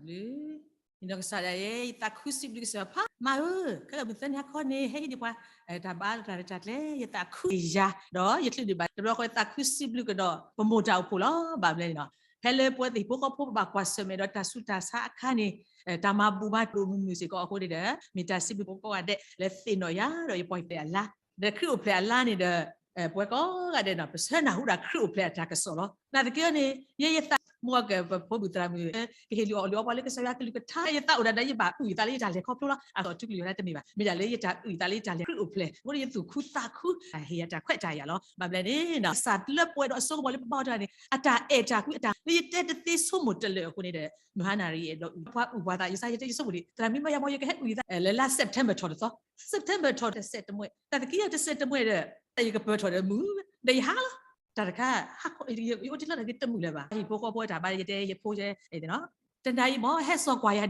ဘျုး ယနီၢ်ကစၢ်ဒၣ်ယဲ ယသးခုစံးဘျုးကစၢ်ယွၤဖးမးဧၢ, ခဲလၢာ်မုၢ်သၢနံၤဟါခီန့ၣ် ဟဲဟံးန့ၢ်ပှၤ တၢ်ဘါတၢ်ရဲၣ်တၢ်ကျဲၤ ယသးခုယၤ ဒီးယချုးဒံးဘၣ် တဘျီဃီသးခုစံးဘျုးကဒီး ပမိၢ်တၢ်အိၣ်ဖှိၣ်လီၤ. ဘၣ်မနုၤလဲၣ်န့ၣ် ဖဲလၢပဝဲသ့ၣ်ဟံၣ်ဖိဃီဖိပဘၣ်ကွၢ်ဆၢၣ်မဲာ်ဒီးတၢ်ဆူးတၢ်ဆါအခါန့ၣ် တၢ်မၤဘူၣ်မၤတီၢ်မုာ်မုာ်စ့ၢ်ကီးအဃိန့ၣ်ဒီး မ့ၢ်တၢ်စံးဘျုးဖိကိးဂၤဒဲးလၢသ့ၣ်နီၣ်ယၤဒီးယပှၤဟံၣ်ဖိဃီဖိအလါ ဒီးခရံာ်အိၣ်ဖျဲၣ်အလါန့ၣ်ဒီး ပဝဲကိးဂၤဒဲးန့ၣ် ပဆၢနၢ်ဟူဒၣ်ခရံာ်အိၣ်ဖျဲၣ်အတၢ်ကစီၣ်လီၤ. နာ်သက့န့ၣ် ယဲယသးမုၢ်ကပဖိမုၣ်သရၣ်မုၣ် ကဟ့ၣ်လုၢ်အီၣ်လုၢ်အီပှၤလၢကစၢ်ယွၤကလုၢ်ကထါ ယသးအိၣ်ဒၣ်ဒီးယဘၣ်အုၣ်ယသးလၢယတၢ်လဲၤခီဖျိလီၤ. အသီၣ်ထူကလုၢ်ယသးတမ့ၢ်ဘၣ် မ့ၢ်ဒၣ်လၢယတၢ်အုၣ်ယသးလၢယတၢ်လဲၤခရံာ်အိၣ်ဖျဲၣ် အဃိဒီးယသူၣ်ခုသးခု ဟ့ၣ်ယၤတၢ်ခွဲးတၢ်ယာ်လီၤ. ဘၣ်မနုၤလဲၣ်န့ၣ် ကစၢ်လၢပှဲၤဒီးအစိကမီၤလၢပဘါအီၤတဂၤန့ၣ် အတၢ်အဲၣ်တၢ်ကွံအတၢ် လၢယတဲတသ့ဆိကမိၣ်တလၢာ်အဃိန့ၣ်ဒီး မုၢ်ဟါနၣ်ရံၣ်အဲၣ်ဒိးအုၣ်ပှၤအုၣ်ပှၤသး ယစၢ်ယတဲယဆိကမိၣ်ဒံး သရၣ်မုၣ်မ့ၢ်ယၤမ့ၢ်ယကဟဲအုၣ်ယသး လၢလါ September ထီၣ်တသီ September ထီၣ်တစဲးတမှဲၣ် တၢ်သကံယၤတစဲးတမှဲၣ်ဒီး ယကပၢၢ်ထီၣ်ဒီးမုၢ် ဒီးယဟါလီၤ တၢ်တခါ ယအိၣ်တ့ၢ်လီၤတၢ်ဂ့ၤတမုာ်လၢၤဘၣ် ဟံၣ်ဖိဃီဖိတၢ်ဘါယတဲယဖိ တနၤအံၤမ့ၢ်ဟဲစိာ်ကွၢ်ယၤ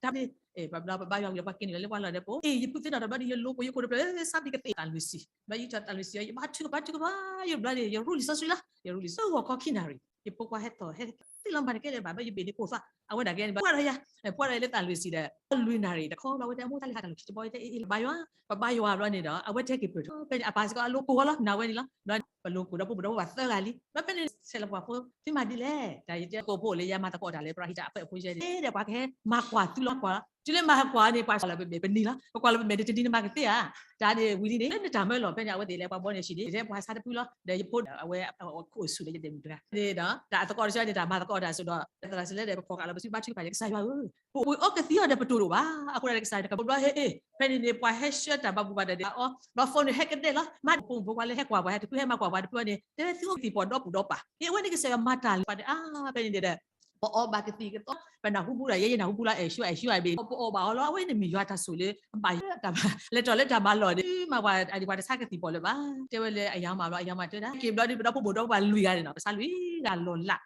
ဒံး တၢ် ပဘျီပဘါယွၤဝံၤဒီးပှၤက့ၤနုာ်လၢပှၤလီၢ်ဒီးပအိၣ် အ့ၣ် ယဖုသ့ၣ်နီၣ်တဘျီဒီး ယလိၤကိးယခိၣ်တဖျၢၣ် ဆါဘံၣ်ကသ့ၣ်သၣ်လွံၢ်ဆံ ဘျီယထီၣ်သၣ်လွံၢ်ဆံ ယဘါထုကဖၣ်ထုကဖၣ် ယဘျီန့ၣ် ယရူလံာ်စီဆှံလီၤ ယရူလံာ်စီဆှံဂီၤခီခံနၣ်ရံၣ် ယဖိခွါဟဲထီၣ်ဟဲသ့ၣ်လီၤမၤတကဲလၢၤဘၣ် ဘျီယဘ့ၣ်န့ၣ်ကိၢ်သး အဝဲဒၣ်ကဲန့ၣ် ပှၤဒီးယၤ ပှၤဒီးယၤလၢသၣ်လွံၢ်ဆံဒီး လွံၢ်နၣ်ရံၣ်တခီဘျီ အဝဲတဲအမိၢ်တၢ်လၢဟးတၢ်လီၢ်ခံတဘီ ယတဲအ့ၣ် ပဘါယွၤ ပဘါယွၤဘျီန့ၣ်ဒီး အဝဲတဲက့ၤပၢၢ်ထီၣ် ဖဲန့ၣ် အပၢ်စ့ၢ်ကီးအလိၤကိးဝဲလီၤ နၤဝဲန့ၣ်လီၤ ဘျီပလိၤကိးဒီးဖိမုၣ်ဒီးဖိပၢ်သၢဂၤလံ ဘျီဖဲန့ၣ် ဆဲးလီၤပှၤဖိ သုမၤဒ်လဲၣ် တၢ်ယတဲကိးဖိလၢယၤမၤသကိးတၢ်လၢ ပရၤဟံးတၢ်အဖၢၣ်အဖိယဲန့ၣ် ဒီးပှၤကဟဲမၤကွၢ်သုလီၤကွၢ်လီၤ တုၤလၢမၤကွၢ်န့ၣ် ပှၤလီၤပမဲာ်ပနံၤလီၤ ပကွၢ်လီၤပမဲာ်န့ၣ် တနံၤန့ၣ်မၤကသ့ဧါ တၢ်န့ၣ်ဝံၤလံန့ၣ် လၢနတၢ်မၢလီၤ ဖဲန့ၣ် အဝဲသ့ၣ်လဲၤပှၤဘီန့ၣ်ဆံးန့ၣ် တဲပှၤဆါတဖုလီၤ ဒီးယဖိအဝဲခိၣ်ဆူၣ်လၢယဒဲးမုၢ်တဂၤန့ၣ်ဒီး တၢ်အသကိးတဆၢန့ၣ် တၢ်မၤသကိးတၢ်စိဒီး သရၣ်စလဲဒီး ပဖီၣ်ဃာ်လီၤပစုဘါထုကဖၣ်န့ၣ် ကစၢ်ယွၤဧၢ ပအိၣ်အီကသံအီၤဒီးပတိၢ်ဒိၣ်ဘၣ် အဃိဒီးကစၢ်ယွၤတကပဘျီဟဲအ့ၣ် ဖဲန့ၣ်န့ၣ်ပှၤဟဲဆှၢတၢ်ဘၣ်ဘူၣ်ဘၣ်တၢ်ဒဲးအီၤ ဘျီဖိန့ၣ်ဟဲကဒဲလီၤ မၤဖိမုၣ်ဖိခွါလၢဟဲကွၢ်ပှၤဟဲတဖုဟဲမၤကွၢ်ပှၤတဖုအီၤန့ၣ် တဲသုအိၣ်ကသံၣ်ပီၣ်ဒီပူၤဒီပာ် အ့ၣ် အဝဲန့ၣ်ကစၢ်ယွၤမၤတၢ်လၢပှၤဒီး အါ ဖဲန့ၣ်ဒီး ပအီဘၣ်ကသံၣ်ကသီ ပနၢ်ဟူဘူၣ်ဒီး ယဲယနၢ်ဟူဘူၣ်လီၤ အဲၣ်ဆူၣ်အဲၣ်ဆူၣ်အဘ့ၣ် ပအီဘၣ်အီၤလီၤ အဝဲန့ၣ်မ့ၢ်ယွၤတၢ်ဆိၣ်လၢ အဘၣ်ယွၤတၢ်မၤ လဲၤထီၣ်လၢတၢ်မၤလီၢ်န့ၣ် မၤပှၤအဒံးပှၤတဆါကသံၣ်ပီၣ်လၢၤဘၣ် တဲဝဲလၢအယၤမၤဘျီ အယၤမၤတဲဒၣ် က့ၤဘျီဒ် ပဒီဖိမိၢ်ဒီဖိပၢ်လွံၢ်ဂၤန့ၣ်နီၤ ပဆါလွံၢ်ဂၤလီၤလး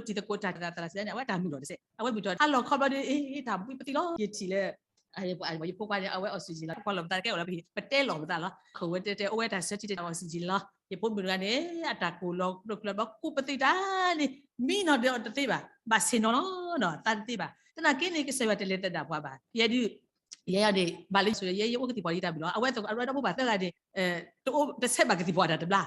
ခီဖျိတံၤသကိးတၢ်သရၣ်စလဲန့ၣ် အဝဲတၢ်မုာ်လီၤတစဲး အဝဲမုာ်ထီၣ် ဟါလီၤခီဘျီဒ် အ့ၣ် တၢ်ဘှံးပသံလီၤ ယထံၣ်လၢ ယဖိခွါန့ၣ် အဝဲအီစံၣ်ကၠံၣ်လီၤ ပကွၢ်လီၤပသးတကဲအိၣ်လီၤ ပဟ့ၣ် ပတဲလီၤပသးလီၤ ခိၣ်ဝဲတဲတဲ အိၣ်ဝဲတၢ်ဆၢထံၣ်တဲတၢ်အီစံၣ်ကၠံၣ်လီၤ ယဖိမုၣ်တဂၤန့ၣ် အတၢ်ကိၢ်လီၤကျိၤကျၢၤဘျီ ကူးပသံတၢ်န့ၣ် မံနီၤဒီးတသ့ဘၣ် ဘၣ်ဆ့ၣ်နီၤလီၤနီၤ သးတသ့ဘၣ် သနာ်က့န့ၣ် ကစၢ်ယွၤတလဲၤသဒၣ်ပှၤဘၣ် ယဲဒုး ယဲယၤန့ၣ် ဘၣ်လၢယဆိ ယဲယအိၣ်ကသံၣ်ပီၣ်လၢယတၢ်မုာ်လီၤ အဝဲသ့ၣ်အဝဲဒီဖိပၢ်သၢဂၤန့ၣ် တအိၣ်တဆဲးဘၣ်ကသံၣ်ပီၣ်အတၢ်တဘျါ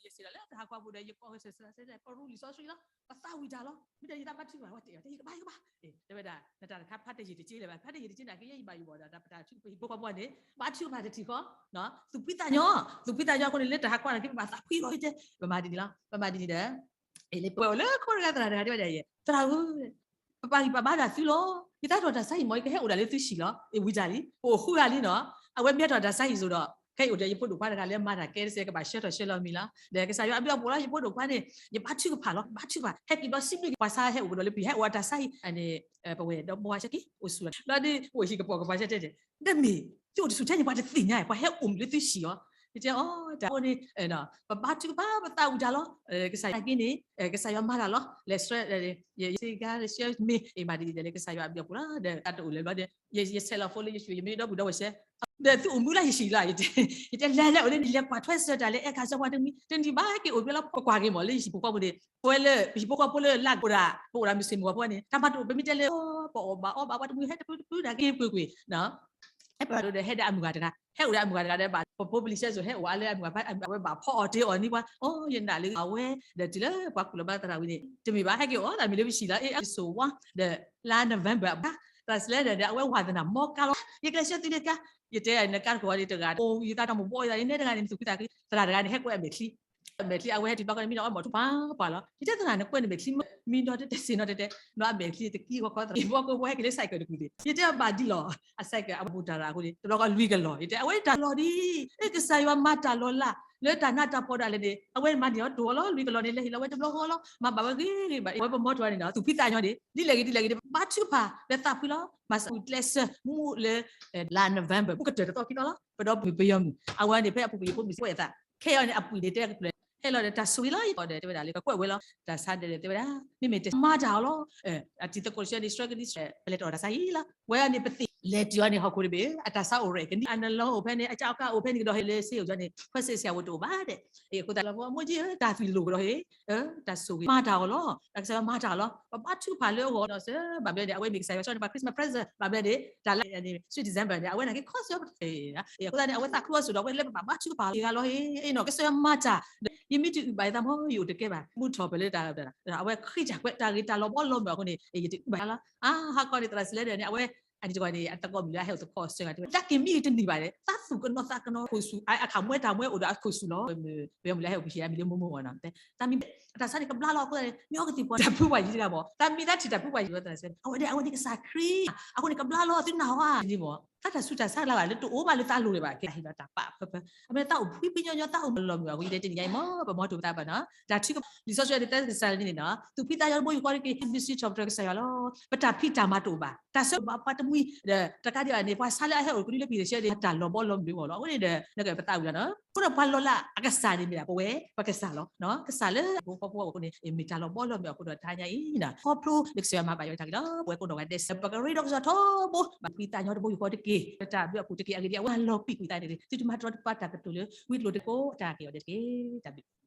ယစံးလီၤလၢတၢ်ဟးကွၢ်ပူၤဒီး ယကိးဂၤဆၢဆၢဆၢ ပရူလံာ်စီဆှံလီၤ ပသးဝံၣ်တၢ်လီၤ မ့ၢ်တၢ်ယသးဘါထုကဖၣ် ဝဲတဲအီၤ တဲယကဘါယကဘါ တဲဝဲဒၣ် နတၢ်တခါဖးတယံာ်တက့လၢၤဘၣ် ဖးတယံာ်တက့န့ၣ် ကယဲယဘၣ်ယဘီၣ်ဒီး တၢ်ပတၢ်ထုကဖၣ်ဟံၣ်ဖိဃီဖိန့ၣ် ဘါထုကဖၣ်တထံၣ်ဃီ သူၣ်ဖှံသးညီ သူၣ်ဖှံသးညီအဃိန့ၣ် လၢတၢ်ဟးကွၢ်န့ၣ် ကဘၣ်သးဖှံလီၤ တဲ ပမၤဒ်န့ၣ်လီၤ ပမၤဒ်န့ၣ်ဒီး လၢပဝဲအိၣ်လၢခိတဂၤသရၣ်တဂၤတဲဝဲဒၣ်ယဲ သရၣ်ဧၢ ပပာ်ဂံၢ်ပာ်ဘါတၢ်သုလီၤ ယသးထီၣ်တၢ်ဆါဟံၣ်မ့ၢ် ယကဟဲအိၣ်ဒၣ်လၢသုဟံၣ်လီၤ အဝံၤတၢ်လံ ပအိၣ်ဃုဂၤလံနီၤ အဝဲမ့ၢ်ထီၣ်တၢ်ဆါဟံၣ်စိၤဒီး ခဲအံၤအိၣ်ဒီးယဖိဒိၣ်ခွါတဂၤလၢမၤတၢ်ကဲတစဲး ကဘၣ်ဆှၢထီၣ်ဆှၢလီၤမံၤလီၤ ဒီးကစၢ်ယွၤအဘျုးအဖှိၣ်လီၤ ယဖိဒိၣ်ခွါန့ၣ် ယဘါထုကဖၣ်လီၤ ဘါထုကဖၣ် ဟဲက့ၤဘျီစံးဘျုးက့ၤ ပှၤဆါဟဲအိၣ်ကဒီးလၢပဟံၣ် ဟဲအိၣ်အတၢ်ဆါဟံၣ်န့ၣ် ပဝဲဒီးဘဝါဆဲက့ၤ အိၣ်ဆူၣ်လီၤ လီၤဒ် အိၣ်ဟံၣ်ကပိာ်ကပၤဆဲတဲတဲ တမ့ၢ် ယအိၣ်တဆူၣ်ထဲန့ၣ် ပှၤတသ့ၣ်ညါ ပှၤဟဲအိၣ်မ့ၢ်လၢသုဟံၣ်လီၤ ယတဲအီၤ တၢ်အိၣ်န့ၣ် ပဘါထုကဖၣ် ပသးဝံၣ်တၢ်လီၤ ကစၢ်ယွၤက့ၤန့ၣ် ကစၢ်ယွၤမၤတၢ်လီၤ လဲၤဆှၢ ယစ့ကၤ လဲၤဆှၢမ့ၢ် အ့ၣ်မၤဒ်န့ၣ်ဒီး လၢကစၢ်ယွၤအဘျုးအဖှိၣ်လီၤ ဒီးတၢ်တအိၣ်လၢၤဘျီဒီး ယဆဲးလီၤဖိလၢယဆူၣ် ယမ့ၢ်ဒီပုၢ်ဒီဝဲၢ်ဆဲး ဒီးသုအိၣ်မူလၢယဟံၣ်လီၤ ယတဲလဲၤလဲၤအိၣ်လၢနလဲၤကွၢ်ထွဲစၢၤတၢ်လၢအဲၣ်ခးစၢၤပှၤတမံၤ တနံၤဘၣ်က့ၤအိၣ်ဖျဲလီၤ ပကွၢ်က့ၤမ့ၢ် လၢယဟံၣ်ဖိဃီဖိန့ၣ် ပဝဲလၢ ပဟံၣ်ဖိဃီဖိလၢလၢ်ကအိၣ်ဒၣ် ပအိၣ်ဒၣ်မုၢ်ဆ့ၣ်မုၢ်ဂီၤဖိန့ၣ် တၢ်မၤတအိၣ် ပမ့ၢ်တဲလၢ ပအီၣ်ဘၣ်အီဘၣ်ပှၤတမံၤဟဲတဖုတဖုဒၣ်က့ၤကွ့ၢ်ကွ့ၢ် ဟဲပာ်ဒိၣ်ဒီး ဟဲဒီးအမုၢ်ဂၤတဂၤ, ဟဲအိၣ်ဒီးအမုၢ်ဂၤတဂၤဒီး ဘၣ်ပဖိပလံၤဆဲစိၤ ဟဲအိၣ်အါလၢအမုၢ်ဂၤ, အဝဲဘၣ်ဖီအီၤတ့အီၤန့ၢ်ပှၤ, အိ ယနာ်လၢအဝဲ ဒီးတုၤလၢပှၤကူၣ်လီၤဘၣ်သရၣ်ဝံၤန့ၣ် တမ့ၢ်ဘၣ် ဟဲက့ၤအိၣ်သးမ့ၢ်လၢပဆံးလီၤ အ့ အစိၤဝါ ဒီးလါ November အဘၣ်, သရၣ်စလဲဒီး အဝဲဝၤသနၣ်မီကါလီၤ, ယကျဲးစၢးသုန့ၣ်ကါ, ယတဲန့ၣ် ကါတကိးဝဲဒၣ်တဂၤ အိ ယသးတၢ်မိၣ်ဘီယသးန့ၣ် နဲတဂၤန့ၣ် သူၣ်ဖှံသးညီ သရၣ်တဂၤန့ၣ် ဟဲကွဲးအမဲာ်ချံ မဲာ်ချံ အဝဲဟဲတုၤဘျီကီးန့ၣ် မံနီၤအီၣ်မီၢ်ထူၣ်ပှၤပှၤလီၤ, ယတဲသရၣ်န့ၣ် ကွဲးန့ၣ်မဲာ်ချံ မံနီၤတဲတဲ စ့နီၤတဲတဲ, နီၤအမဲာ်ချံတကံ ဂီၤခီသရၣ် ဘီကီၢ်ဘီဟဲက့ၤလၢ cycle တကူၣ်သ့ၣ်, ယတဲအဘၣ်ဒ်လီၤ, အ cycle အဘူးတၢ်ရၣ်အဃိန့ၣ် တဘျီဃီလွံၢ်ကလီၤ, ယတဲအဝဲတၢ်လီၤဒ် ကစၢ်ယွၤမၤတၢ်လီၤလၢ် လၢတၢ်နးတၢ်ဖှီၣ်ဒၣ်လဲာ်န့ၣ် အဝဲမၤန့ၢ်အီၤတိၢ်အီၤလီၤ လွံၢ်ကလီၤန့ၣ် လဲၤဟ့ၣ်လီၤဝဲတဘျီဃီလီၤ, မၤဘၣ်ဝဲဂ့ၤဂ့ၤဘၣ်, အဝဲပမီထီၣ်န့ၣ်ဒီး သူၣ်ဖှံသးညီန့ၣ် ဒ်လဲၣ်ဂ့ၤဒ်လဲၣ်ဂ့ၤန့ၣ် ပဘါထုကဖၣ်လၢသးဖှံလီၤ, မၤစၢၤကျဲးစၢးမူလၢ လါ November ဘူးကတၢၢ်တသီခံသီလီၤ, ပဒီပုၢ်ဝဲၢ်ပယီၤမုၣ် အဝဲန့ၣ် ဖဲအပူၤကွံာ်ယဖိမုၣ်စ့ကွဲးအသး ခဲအံၤန့ၣ် အပူၤန့ၣ်တဲကပျဲ ဟဲလီၤဒီးတၢ်ဆိၣ်ဂ့ၤလီၤ ယကိးဒီးတဲဝဲဒၣ်လၢကကွဲးဝဲလီၤ, တၢ်ဆါဒဲးတဲဝဲဒၣ် မ့မ့ၢ်တမၤတၢ်အီၤလီၤ, အတံၤသကိးတဆၢန့ၣ် စှၤကဒံ ပလဲၤတအီၣ်တၢ်ဆါဟံၣ်လီၤ, ဝဲန့ၣ်ပသ့ၣ်လဲၤတုၤအီၤန့ၣ် ဟီၣ်ခိၣ်တဘ့ၣ် အတၢ်ဆါအိၣ်ရဲၣ်ကနံၣ် အနလီအိၣ်ဖဲန့ၣ် အကၠီကါအိၣ်ဖဲန့ၣ်ကဒီးဟဲလၢစ့အိၣ်ကၠီန့ၣ် ခွဲးစ့စ့အဝဲတအိၣ်ဘၣ်ဒဲး, အဃိသတးလီၤ ဖိအမိၢ်ကၠံ တၢ်သွံၣ်လိာ်ကဒီးဟ့ၣ် တၢ်ဆိၣ်ဂ့ၤ မၤတၢ်အီၤလီၤ, တၢ်ကစၢ်ယွၤမၤတၢ်အီၤလီၤ, ပဘါထုကဖၣ်လၢအဂီၢ်နီၤစၢၤ, ဘၣ်ဘျဲန့ၣ် အဝဲမ့ၢ်ကစၢ်ယွၤဆီန့ၣ် ပှၤ Christmas present ဘၣ်ဘျဲန့ၣ် တၢ်လၢန့ၣ် Sweet December န့ၣ် အဝဲန့ၣ်က့ၤခီဆၢ အဃိသတးန့ၣ် အဝဲသးခုအီၤစိၤဒီး အဝဲလၢပဘၣ်ဘါထုကဖၣ်အီၤဂ့ၤဂ့ၤလီၤဟ့ၣ်နီၤ ကစၢ်ယွၤမၤတၢ် ယမ့ၢ်တအုၣ်ဘၣ်ယသးမ့ၢ် ယအိၣ်တကဲဘၣ် မုၢ်ထီၣ်ဖဲလၢတၢ် အဝဲဃ့တၢ်ကွဲးတၢ်ဂ့ၤတၢ်လီၤဘီလီၤမုၢ်အဃိန့ၣ် ယတအုၣ်ဘၣ်လီၤ, အါ ဟါခီန့ၣ် သရၣ်စလဲဒီးန့ၣ် အဝဲ အန့ၣ်တကီၢ်န့ၣ် အသကိးမုၣ်လၢအဟဲအိၣ်သခီအဆၢဂၤတဲဝဲ တၢ်က့ၤမံတန့ၢ်ဘၣ်ဒီး သးသူၣ်ကနီၤသးကနီၤခိၣ်ဆူၣ် အခးမွဲတၢ်မွဲအိၣ်ဒီးအခိၣ်ဆူၣ်လီၤ, ပယီၤမုၣ်လၢဟဲအိၣ်ပဟံၣ်အမံၤလၢမိၢ်မိၢ်ဂီၢ်နီၤ တၢ်မံ အတၢ်ဆါန့ၣ်ကဘျါလီၤအဃိသတးန့ၣ် မ့ၢ်အီကသံၣ်ပှၤ တၢ်ဖုပှၤယံၤတဂၤမ့ၢ် တၢ်မံသးထံၣ်တၢ်ဖုပှၤယံၤဝဲသရၣ်စလဲ အဝဲဒၣ် အဝဲန့ၣ်ကစၢ်ခရံာ် အဃိန့ၣ် ကဘျါလီၤသုနၢ်ဟူဧါန့ၣ်မ့ၢ် သးတၢ်ဆူးတၢ်ဆါလၢ်ဘၣ်လၢတအိၣ်ဘၣ်လၢသးလိၤဒံးဘၣ် ကဟ့ၣ်လီၤတၢ်ပာ်ဖၢဖၢ အမ့ၢ်သးအိၣ်ဖှံဖှံညီညီ သးအိၣ်လီၤမုၢ်အဃိ ယတဲတနံၤညါအံၤမ့ၢ် ပမီထိၣ်ပသးဘၣ်နီၤ တၢ်ထုကဖၣ် လံာ်စီဆှံတဲသရၣ်စလဲန့ၣ်နီၤ သူၣ်ဖှံသးညီတဘိယူၢ်ဃီတက့ၢ် ဟ့ၣ်ဘျုးစံးထီၣ်ပတြၢၤကစၢ်ယွၤလီၤ ပတၢ်ဖံးတၢ်မၤတအိၣ်ဘၣ် တၢ်ဆၢဘၣ်ပှၤတမှံၤ ဒီးတကးဒံးဘၣ်န့ၣ် ပှၤဆါလၢအဟဲအိၣ်ကနံၤလၢပဟံၣ်တဆၢန့ၣ် တၢ်လီၤဘီလီၤမုၢ်လီၤအဃိန့ၣ်ဒီး နကပသးဝံၤလီၤနီၤ အဃိဒီးပှၤလီၤလၢ်အကစၢ်န့ၣ်မ့ၢ်ဒၣ်ပဝဲ ပကစၢ်လီၤ ကစၢ်လၢအဖိဃီဖိအဃိန့ၣ် မ့ၢ်တၢ်လီၤဘီလီၤမုၢ်အဃိဒီး တဟါညါအံၤနီၤ ခီဖျိလၢကစၢ်ယွၤမၤဘၣ်ယွၤတၢ်ဂ့ၤလီၤ ပဝဲကိးနီၢ်ဂၤဒဲးစၢၤ ပကရ့ဒီးကစီၣ်ထီဘိ ဘၣ်ဖှံသးညီတဘိယူၢ်ဃီတက့ၢ် ပတၢ်ဘျုးအပူၤတက့ၢ် အဂ့ၢ်ဒ်အံၤ အဝဲလီၤပံာ်ကွံာ်သးန့ၣ် သုတမၤတရီတပါတၢ်ကတိၤလၢ ဝံတလိၤတကိး တၢ်က့ၤအီၤဒဲးတက့ၢ် တၢ်ဘျုး